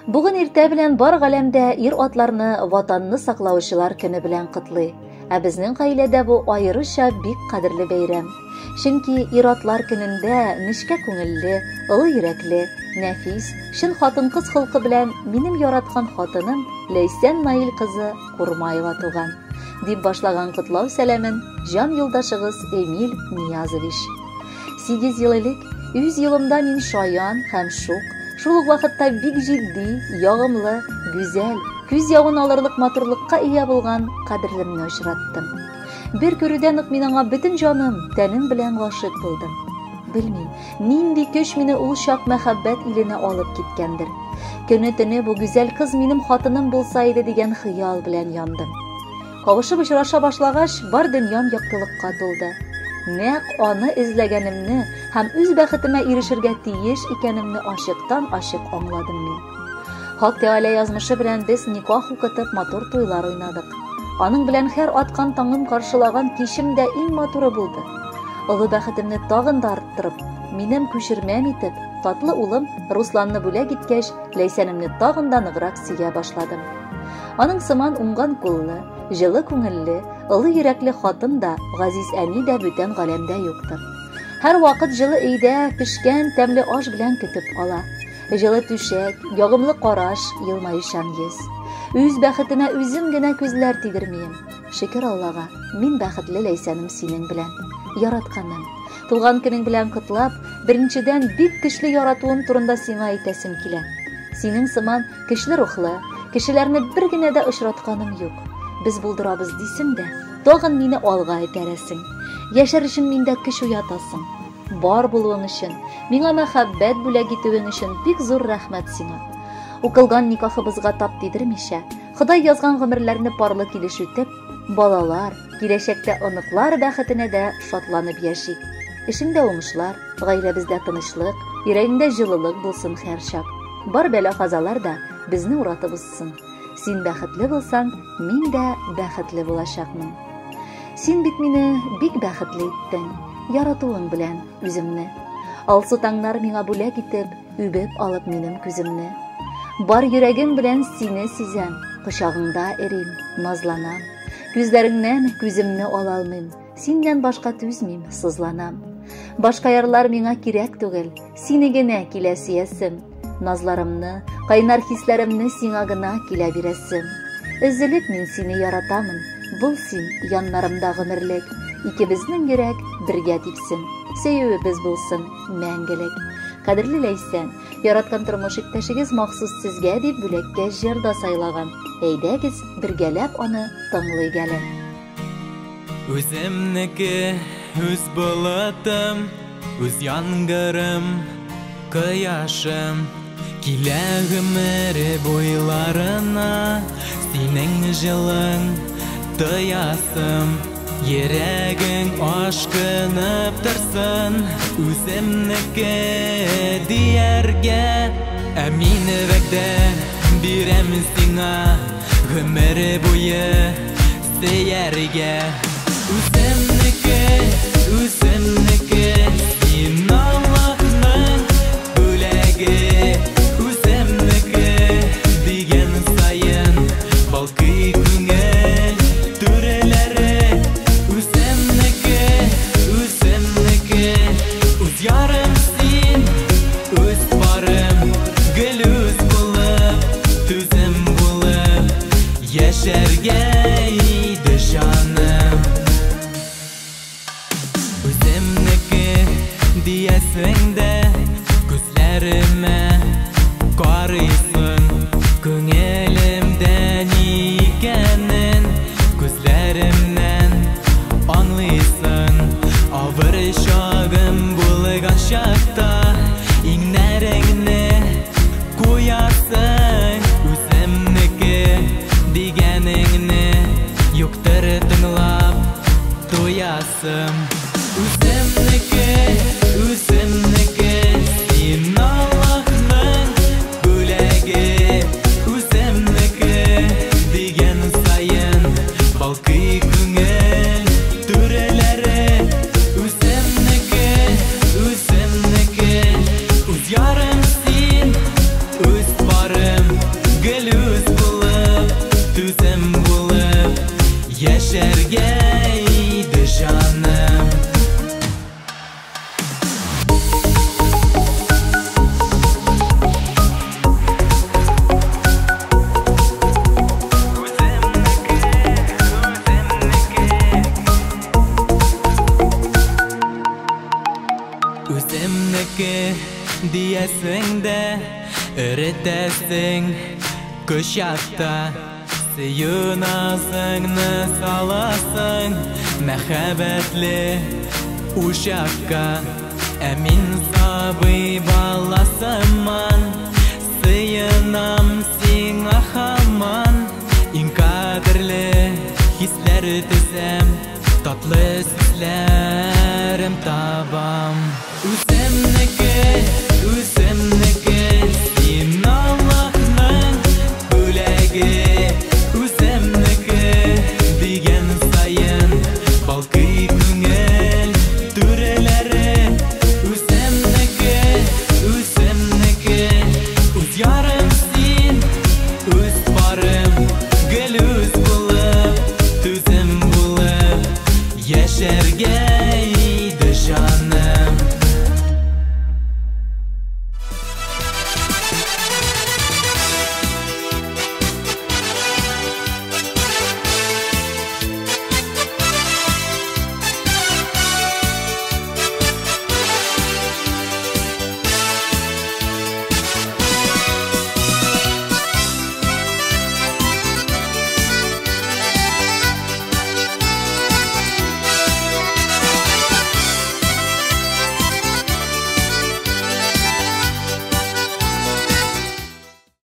Бүген иртә белән бар галәмдә ир-атларны Ватанны саклаучылар көне белән котлый. Ә безнең гаиләдә бу аеруча бик кадерле бәйрәм. Чөнки ир-атлар көнендә нечкә күңелле, олы йөрәкле, нәфис, чын хатын-кыз холкы белән минем яраткан хатыным Ләйсән Наил кызы Курмаева туган. Дип башлаган котлау сәламен җан юлдашыгыз Эмиль Ниязович. 8 ел элек үз юлымда мин шаян һәм шук, шул ук вакытта бик җитди, ягымлы, гүзәл, күз явын алырлык матурлыкка ия булган кадерлемне очраттым. Бер күрүдән үк мин аңа бөтен җаным, тәнем белән гашыйк булдым. Белмим, нинди көч мине ул чак мәхәббәт иленә алып киткәндер. Көне-төне бу гүзәл кыз минем хатыным булса иде дигән хыял белән яндым. Кавышып очраша башлагач, бар дөньям яктылыкка тулды. Нәкъ аны эзләгәнемне һәм үз бәхетемә ирешергә тиеш икәнемне ачыктан-ачык аңладым мин. Хак Тәгалә язмышы белән без никах укытып матур туйлар уйнадык. Аның белән һәр аткан таңым каршылаган кичем дә иң матуры булды. Олы бәхетемне тагын да арттырып, минем күчермәм итеп, татлы улым Русланны бүләк иткәч, Ләйсәнемне тагын да ныграк сөя башладым. Аның сыман уңган куллы, җылы күңелле, олы йөрәкле хатын да, газиз әни дә бүтән галәмдә юктыр. Һәр вакыт җылы өйдә пешкән тәмле аш белән көтеп ала. Җылы түшәк, ягымлы караш, елмаючан йөз. Үз бәхетемә үзем генә күзләр тидермием. Шөкер Аллага, мин бәхетле Ләйсәнем синең белән. Яратканым. Туган көнең белән котлап, беренчедән бик көчле яратуым турында сиңа әйтәсем килә. Синең сыман Көчле рухлы, кешеләрне бер генә дә очратканым юк. Без булдырабыз дисең дә, тагын мине алга этәрәсең. Яшәр өчен миндә көч уятасың. Бар булуың өчен, миңа мәхәббәт бүләк итүең өчен бик зур рәхмәт сиңа. Укылган никахыбызга тап тидермичә, Ходай язган гомерләрне парлы килеш үтеп, балалар, киләчәктә оныклар бәхетенә дә шатланып яшик. Эшеңдә уңышлар, гаиләбездә тынычлык, йөрәгеңдә җылылык булсын һәрчак. Бар бәла-казалар да безне уратып узсын. Син бәхетле булсаң, мин дә бәхетле булачакмын. Син бит мине бик бәхетле иттең, яратуың белән үземне. Алсу таңнар миңа бүләк итеп, үбеп алып минем күземне. Бар йөрәгем белән сине сизәм, кочагыңда эрим, назланам. Күзләреңнән күземне ала алмыйм, синнән башка түзмим, сызланам. Башка ярлар миңа кирәк түгел, сине генә килә сөясем. Назларымны, кайнар хисләремне сиңа гына килә бирәсем. Өзелеп мин сине яратамын, бул син яннарымда гомерлек. Икебезнең йөрәк бергә типсен, сөюебез булсын мәңгелек. Кадерле Ләйсән, яраткан тормыш иптәшегез махсус сезгә дип бүләккә җыр да сайлаган. Әйдәгез, бергәләп аны тыңлыйк әле. Үземнеке, үз болытым, үз яңгырым, кояшым. Килә гомере буйларына, синең җылың тоясым. Йөрәгең ашкынып торсын, үземнеке дияргә. Ә мин вәгъдә бирәм сиңа, гомере буе сөяргә. Үземнеке, үземнеке, син Аллаһның бүләге. Үземнеке дигән саен балкый күңел түрләре. Үземнеке, үземнеке, үз ярым син, үз парым, гел үз булып, түзем булып яшәргә иде җаным. Үземнеке дияргә. Сөясең дә, эретәсең кочакта. Сөю назыңны саласың мәхәббәтле учакка. Ә мин сабый баласыман, сыенам сиңа һаман. Иң кадерле хисләр төзәм, татлы сүзләрем табам.